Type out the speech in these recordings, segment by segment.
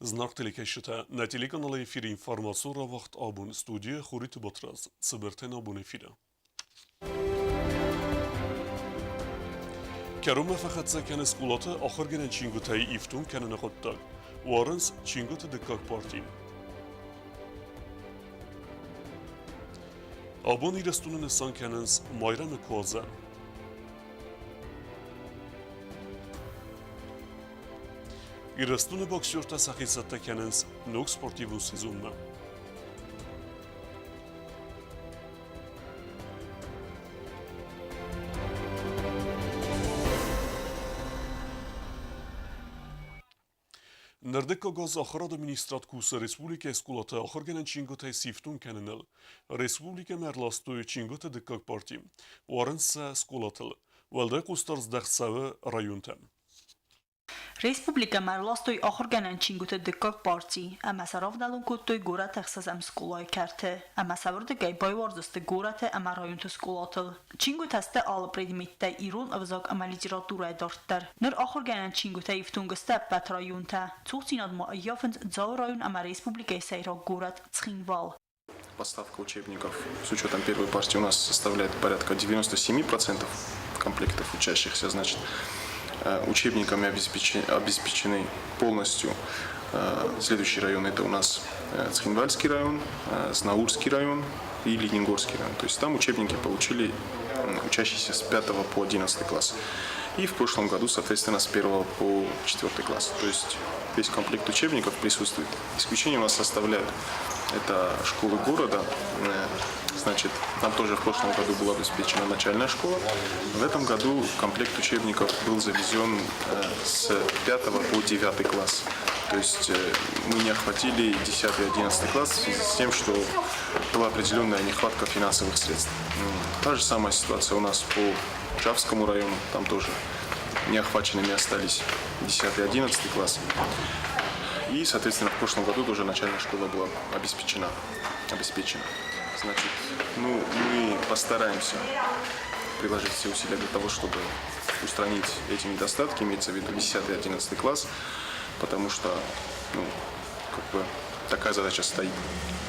Знаг телекӕсджытӕ, нӕ телеканалы эфиры информацион рауагъд абон студийы Хуриты Батрадз, цыбыртӕн абон эфиры. Кӕронмӕ фӕхӕццӕ кӕны скъолаты ахуыргӕнӕн чингуытӕй ифтонг кӕныны хъуыддаг. Уарынц чингуыты дыккаг парти. Абон Ирыстоны нысан кӕнынц Майрӕмы куадзӕн. Ирыстоны боксертӕ сӕхи цӕттӕ кӕнынц ног спортивон сезонмӕ. Нырдыккаг аз Ахуырады министрад кусы республикӕйы скъолаты ахуыргӕнӕн чингуытӕй сифтонг кӕныныл. Республикӕмӕ ӕрластой чингуыты дыккаг парти. Уарынц сӕ скъолатыл. Уӕлдай хъусдард здӕхт цӕуы районтӕм. Республикӕмӕ ӕрластой ахуыргӕнӕн чингуыты дыккаг парти ӕмӕ сӕ равдӕлон кодтой горӕты ӕхсӕзӕм скъолайы кӕрты ӕмӕ сӕ уырдыгӕй байуардзысты горӕты ӕмӕ районты скъолатыл. Чингуытӕ сты алы предметтӕй ирон ӕвзаг ӕмӕ литературӕйӕ дарддӕр. Ныр ахуыргӕнӕн чингуытӕ ифтонг сты ӕппӕт районтӕ. Цухдзинад ма ӕййафынц Дзауы район ӕмӕ республикӕйы сӕйраг горӕт Цхинвал. Поставка учебников с учетом первой партии у нас составляет порядка 97% комплектов учащихся. Значит, учебниками обеспечены полностью. Следующий район это у нас Цхинвальский район, Знаурский район и Ленингорский район. То есть там учебники получили учащиеся с 5 по 11 класс. И в прошлом году, соответственно, с 1 по 4 класс. То есть весь комплект учебников присутствует. Исключение у нас составляют это школы города. Значит, нам тоже в прошлом году была обеспечена начальная школа. В этом году комплект учебников был завезен с 5 по 9 класс. То есть мы не охватили 10 и 11 класс в связи с тем, что была определенная нехватка финансовых средств. Та же самая ситуация у нас по Чавскому району, там тоже неохваченными остались 10 и 11 класс. И, соответственно, в прошлом году тоже начальная школа была обеспечена. обеспечена. Значит, ну, мы постараемся приложить все усилия для того, чтобы устранить эти недостатки, имеется в виду 10 и 11 класс, потому что, ну, как бы такая задача стоит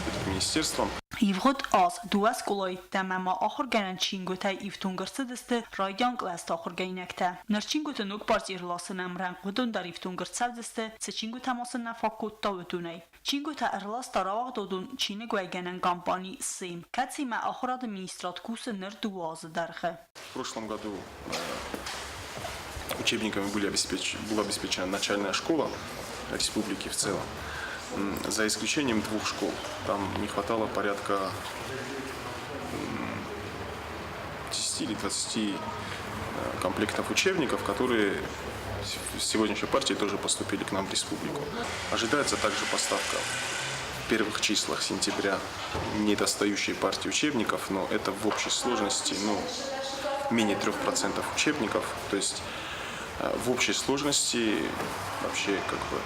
перед министерством. Ивгъуыд аз дыууӕ скъолайы йеддӕмӕ ма ахуыргӕнӕн чингуытӕй ифтонг ӕрцыдысты райдиан кълӕсты ахуыргӕнинӕгтӕ. Ныр чингуыты ног парти ӕрласын ӕмрӕнхъ уыдон дӕр ифтонг ӕрцӕудзысты, цы чингуытӕ ма сын нӕ фаг кодта, уыдонӕй. Чингуытӕ ӕрласта рауагъдадон чиныгуӕйгӕнӕн компани «Сим», кӕцимӕ Ахуырады министрад кусы ныр дыууӕ азы дӕргъы. В прошлом году учебниками были обеспеч... была обеспечена начальная школа республики в целом, за исключением двух школ. Там не хватало порядка 10 или 20 комплектов учебников, которые в сегодняшней партии тоже поступили к нам в республику. Ожидается также поставка в первых числах сентября недостающей партии учебников, но это в общей сложности, ну, менее 3% учебников. То есть в общей сложности вообще как бы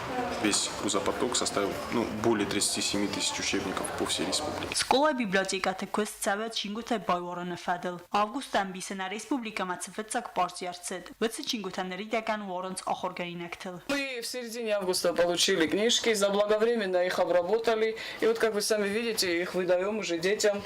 весь грузопоток составил, ну, более 37 тысяч учебников по всей республике. Скъолайы библиотекӕты куыст цӕуы чингуытӕ байуарыны фӕдыл. Августы ӕмбисы нӕ республикӕмӕ цы фыццаг парти ӕрцыд, уыцы чингуытӕ ныридӕгӕн уарынц ахуыргӕнинӕгтыл. Мы в середине августа получили книжки, заблаговременно их обработали. И вот, как вы сами видите, их выдаем уже детям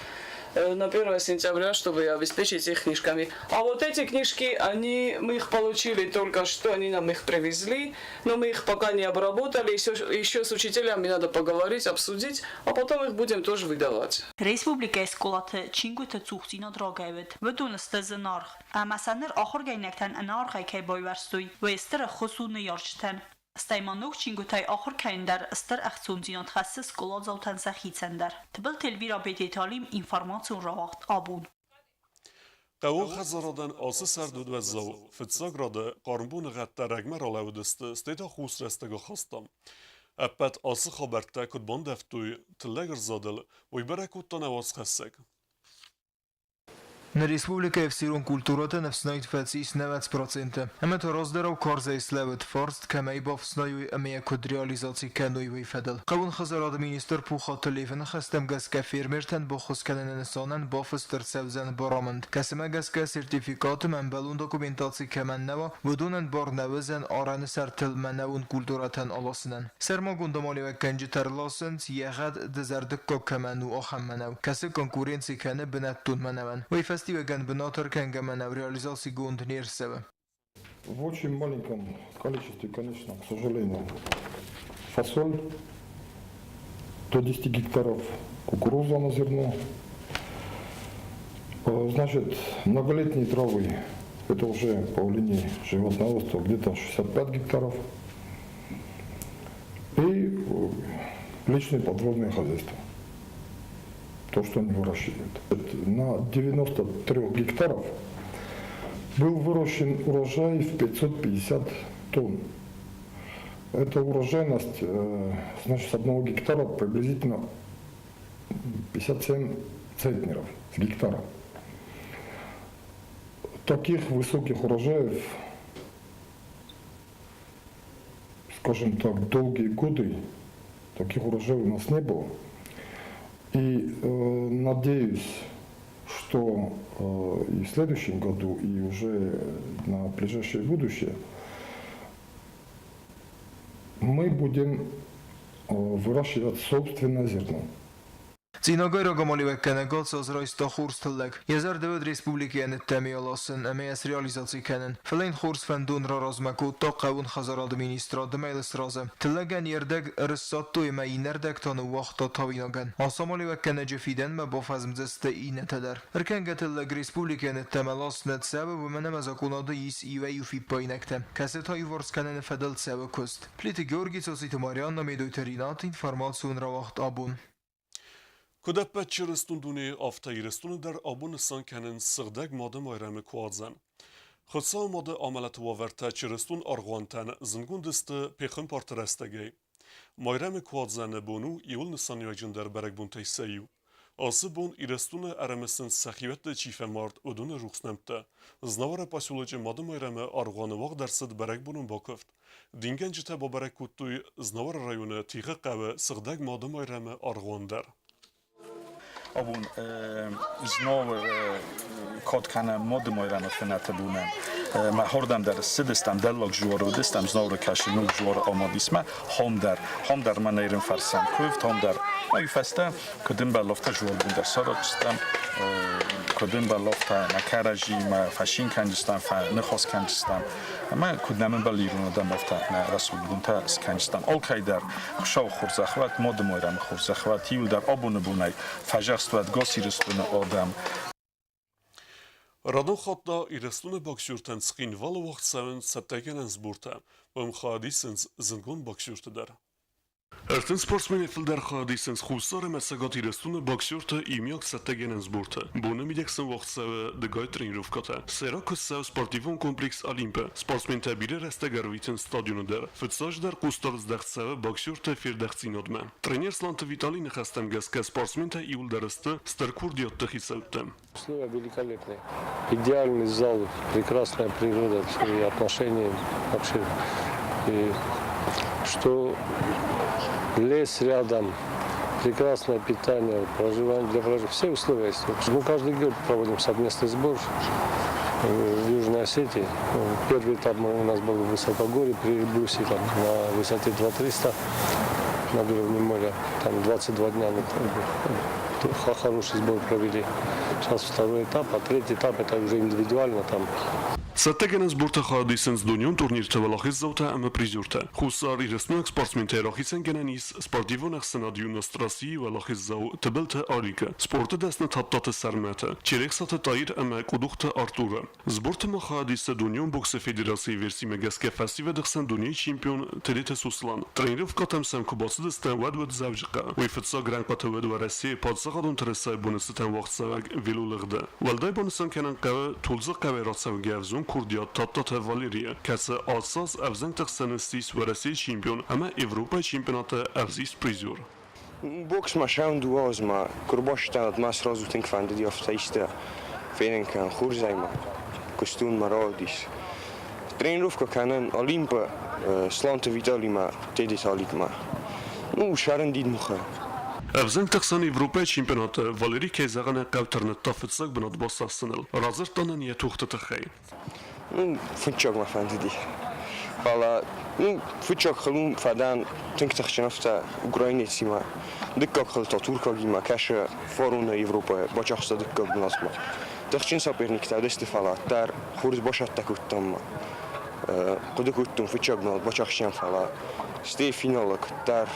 на 1 сентября, чтобы обеспечить их книжками. А вот эти книжки, они, мы их получили только что, они нам их привезли, но мы их пока не обработали, еще, еще с учителями надо поговорить, обсудить, а потом их будем тоже выдавать. Республикӕйы скъолаты чингуыты цухдзинад рагӕй уыд. Уыдон сты зынаргъ. Ӕмӕ сӕ ныр ахуыргӕнинӕгтӕн ӕнӕаргъӕй кӕй байуӕрстой, уый стыр ӕххуыс у ныййарджытӕн. Стӕй ма ног чингуытӕй ахуыр кӕнын дӕр стыр ӕхцондзинад хӕссы скъоладзаутӕн сӕхицӕн дӕр. Тыбылты Эльвира Бететы информацион рауагъд абон. Хъӕуы хӕдзарадӕн ацы сӕрд уыд уӕззау. Фыццаг рады хъарм боныгъӕдтӕ рӕгмӕ ралӕууыдысты, стӕй та хус рӕстӕг ахаста. Ӕппӕт ацы хабӕрттӕ куыд бандӕвтой тыллӕг ӕрзадыл, уый бӕрӕг кодта нӕ уацхӕссӕг. Нӕ республикӕйы ӕфсирон культурӕтӕн ӕфснайд фӕцис 90%, ӕмӕ та раздӕрау карзӕй слӕууыд фарст, кӕмӕй бафснайой ӕмӕ йӕ куыд реализаци кӕной, уый фӕдыл. Хъӕууон хӕдзарады министр Пухаты Левы ныхӕстӕм гӕсгӕ фермертӕн баххуыс кӕныны нысанӕн бафыст ӕрцӕудзӕн барамынд, кӕцымӕ гӕсгӕ сертификаты ӕмбӕлон документаци кӕмӕн нӕ уа, уыдонӕн бар нӕ уыдзӕн арӕны сӕртыл мӕнӕуон культурӕтӕн аласынӕн. Сӕрмагонд амалиуӕггӕнджытӕ ӕрласынц, йӕ гъӕд дызӕрдыггаг кӕмӕн у, ахӕм мӕнӕу, кӕцы конкуренци кӕны бынӕттон мӕнӕуӕн. Уый фӕстиуӕгӕн бынат ӕркӕнгӕ мӕнӕу реализацигонд не рцӕуы. В очень маленьком количестве, конечно, к сожалению, фасоль до 10 гектаров, кукуруза на зерно. Значит, многолетние травы, это уже по линии животноводства, где-то 65 гектаров. И личное подводное хозяйство. То, что они выращивают. На 93 гектаров был выращен урожай в 550 тонн. Это урожайность, значит, с одного гектара приблизительно 57 центнеров с гектара. Таких высоких урожаев, скажем так, долгие годы таких урожаев у нас не было. И надеюсь, что и в следующем году, и уже на ближайшее будущее мы будем выращивать собственное зерно. Цъинагайраг амалиуӕггӕнӕг ацы аз райста хорз тыллӕг. Йӕ зӕрды уыд республикӕйӕн ӕддӕмӕ аласын ӕмӕ йӕ среализаци кӕнын. Фӕлӕ йын хорз фӕндон раразмӕ кодта хъӕууон хӕдзарады министрад ӕмӕ йыл сразы. Тыллӕгӕн йе рдӕг ӕрыссадтой ӕмӕ иннӕ рдӕг та ныууагъта тауинагӕн. Ацы амалиуӕггӕнӕджы фидӕнмӕ бафӕзмдзысты иннӕтӕ дӕр. Ӕркӕнгӕ тыллӕг республикӕйӕн ӕддӕмӕ ласт нӕ цӕуы, уымӕн ӕмӕ закъонады ис иуӕй-иу фиппаинӕгтӕ, кӕцытӕ иуварс кӕныны фӕдыл цӕуы куыст. Плиты Георги, Цоциты Марианна, Медойты Ринат, информацион рауагъд абон. Куыд ӕппӕт чырыстон дунейы, афтӕ Ирыстоны дӕр абон нысан кӕнынц Сыгъдӕг Мады Майрӕмы Куадзӕн. Хуыцауы Мады амӕлӕты уавӕртӕ чырыстон аргъуантӕн зындгонд сты пехуымпарты рӕстӕгӕй. Майрӕмы Куадзӕны бон у иуыл нысаниуӕгджындӕр бӕрӕгбонтӕй сӕ иу. Ацы бон Ирыстоны ӕрымысынц сӕ хиуӕтты чи фӕмард, уыдоны рухс нӕмттӕ. Знауыры поселочы Мады Майрӕмы аргъуаны уагъд ӕрцыд бӕрӕгбонон бакуывд. Дингӕнджытӕ бабӕрӕг кодтой Знауыры районы Тигъы хъӕуы Сыгъдӕг Мады Майрӕмы аргъуан дӕр. Абон Знауыр кад кӕнӕм Мады Майрӕмы фынӕты бонӕн. Мӕ хордӕм дӕр ссыдыстӕм, дӕллаг жуары уыдыстӕм, Знауыры кӕсы ног жуары амадисмӕ, хом дӕр. Хом дӕр мӕ нӕ фӕрсӕм куывд, хом дӕр. Ай фӕстӕ куыд ӕмбӕлы, афтӕ жуарбон дӕр саразджыстӕм, куыд ӕмбӕлы, афтӕ нӕ кӕрӕдзимӕ фӕцин кӕнджыстӕм, фӕныхас кӕнджыстӕм. Ӕмӕ куыд нӕм ӕмбӕлы ирон адӕм, афтӕ нӕ рӕсугъд бонтӕ скӕнджыстӕм. Алкӕй дӕр Хуыцауы хорзӕх уӕд, Мады Майрӕмы хорзӕх уӕд, иуылдӕр абоны бонӕй фӕзӕхст уӕд гас Ирыстоны адӕм. Радон хатт та Ирыстоны боксертӕн Цхинвалы уагъд цӕуынц цӕттӕгӕнӕн сбортӕ. Уым хайад исынц зындгонд боксертӕ дӕр. 30 спортсменӕй фылдӕр хайад исынц Хуссар ӕмӕ Цӕгат Ирыстоны боксерты иумиаг цӕттӕгӕнӕн сборты. Боны мидӕг сын уагъд цӕуы дыгай тренировкӕтӕ. Сӕйраг куыст цӕуы спортивон комплекс Олимп-ы. Спортсментӕ бирӕ рӕстӕг ӕрвитынц стадионы дӕр. Фыццаджыдӕр хъусдард здӕхт цӕуы боксерты фердӕхтдзинадмӕ. Тренер Сланты Виталийы ныхӕстӕм гӕсгӕ спортсментӕ иуылдӕр сты стыр курдиӕтты хицӕуттӕ. Условия великолепные. Идеальный зал, прекрасная природа, и отношения вообще. И что лес рядом, прекрасное питание, проживание для проживания. Все условия есть. Мы каждый год проводим совместный сбор в Южной Осетии. Первый этап у нас был в Высокогорье при Эльбрусе, там, на высоте 2300 над уровнем моря. Там 22 дня мы хороший сбор провели. Сейчас второй этап, а третий этап это уже индивидуально там. Цӕттӕгӕнӕн сборты хайад исынц дунеон турнирты уӕлахиздзаутӕ ӕмӕ призертӕ. Хуссар Ирыстонаг спортсментӕй рахицӕнгӕнӕн ис спортивон ӕхсӕнад Юность России уӕлахиздзау Тыбылты Аликы, спорты дӕсны Тадтаты Сӕрмӕты, Челехсаты Таир ӕмӕ Къудухты Артуры. Сборты ма хайад исы дунеон боксы федерацийы версимӕ гӕсгӕ фӕсивӕды хсӕн дунейы чемпион Тедеты Суслан. Тренировкӕтӕм сӕм куы бацыдысты, уӕд уыд Дзӕуджыхъӕу. Уый фыццаг рӕнхъыты уыд Уӕрӕсейы паддзахадон тырысайы боны цытӕн уагъдцӕуӕг велолыгъды. Уӕлдай банысан кӕнын хъӕуы Тулдзы хъӕуӕй рацӕугӕ ӕвзонг курдиат Тадтаты Валерийы, кӕцы ацы аз ӕвзӕнгты хсӕн ссис Уӕрӕсейы чемпион ӕмӕ Европӕйы чемпионаты ӕвзист призер. Бокс мӕ сӕм дыууӕ азмӕ куы рбацыдтӕн, уӕд мӕ сразу тынг фӕндыди афтӕ исты. Фенын кӕн хорзӕй ма, куыстон мӕ рауадис. Тренировкӕ кӕнӕн Олимпы Сланты Виталимӕ, Теде Таликмӕ. Ну, сӕрындид мухӕ. Ӕвзӕнгты хсӕн Европӕйы чемпионаты Валерий кӕй зӕгъын ӕй хъӕуы тырныдта фыццаг бынат бацахсыныл. Радзырдта нын йӕ тохты тыххӕй. Ну, фыццаг мӕ фӕндыди. Фӕлӕ, ну, фыццаг хыл фӕдӕн тынг тыхджын афтӕ украинецимӕ. Дыккаг хыл та туркагимӕ кӕсы фароны Европӕйы бацахста дыккаг бынатмӕ. Тыхджын соперниктӕ уыдысты, фӕлӕ дӕр хорз басӕттӕ кодтам ма. Хъуыды кодтон фыццаг бынат бацахсӕм, фӕлӕ стӕй финалы куыддӕр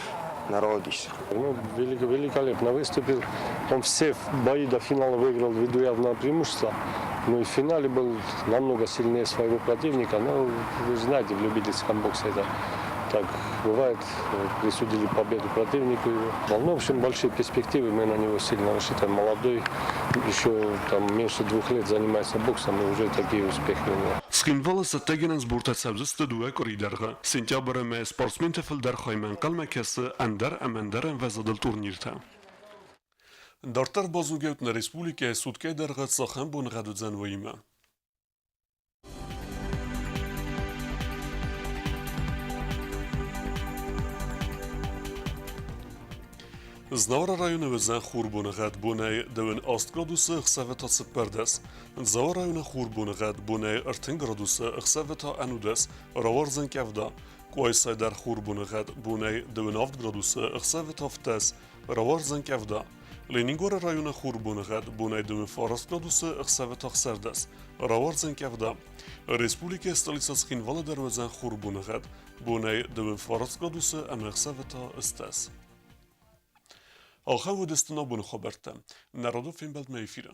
нӕ рауадис. Ну, великолепно выступил. Он все бои до финала выиграл ввиду явного преимущества. Ну и в финале был намного сильнее своего противника. Но вы знаете, в любительском боксе это так бывает. Присудили победу противнику его. Ну, в общем, большие перспективы, мы на него сильно рассчитываем. Молодой, еще там меньше 2 лет занимается боксом, и уже такие успехи у него. Цхинвалы цӕттӕгӕнӕн сбортӕ цӕудзысты 2 къуырийы дӕргъы. Сентябры мӕйы спортсменты фылдӕр хаймӕ ӕнхъӕлмӕ кӕсы ӕндӕр ӕмӕ ӕндӕр ӕмвӕзадыл турниртӕ. Дарддӕр базонгӕут нӕ республикӕйы суткӕйы дӕргъы цахӕм боныгъӕд уыдзӕн, уыимӕ. Знауыры районы уыдзӕн хурбоныгъӕд бонӕй 28 градусы, ӕхсӕвы та 14. Дзауы районы хурбоныгъӕд бонӕй 30 градусы, ӕхсӕвы та 11, рауардзӕн къӕвда. Къуайсайы дӕр хурбоныгъӕд бонӕй 27 градусы, ӕхсӕвы та 17, рауардзӕн къӕвда. Ленингоры районы хурбоныгъӕд бонӕй 29 градусы, ӕхсӕвы та 16, рауардзӕн къӕвда. Республикӕйы столицӕ Цхинвалы дӕр уыдзӕн хурбоныгъӕд бонӕй 29 градусы ӕмӕ ӕхсӕвы та 10. Ахӕм уыдысты нӕ боны хабӕрттӕ. Нӕ радон фембӕлдмӕ эфиры.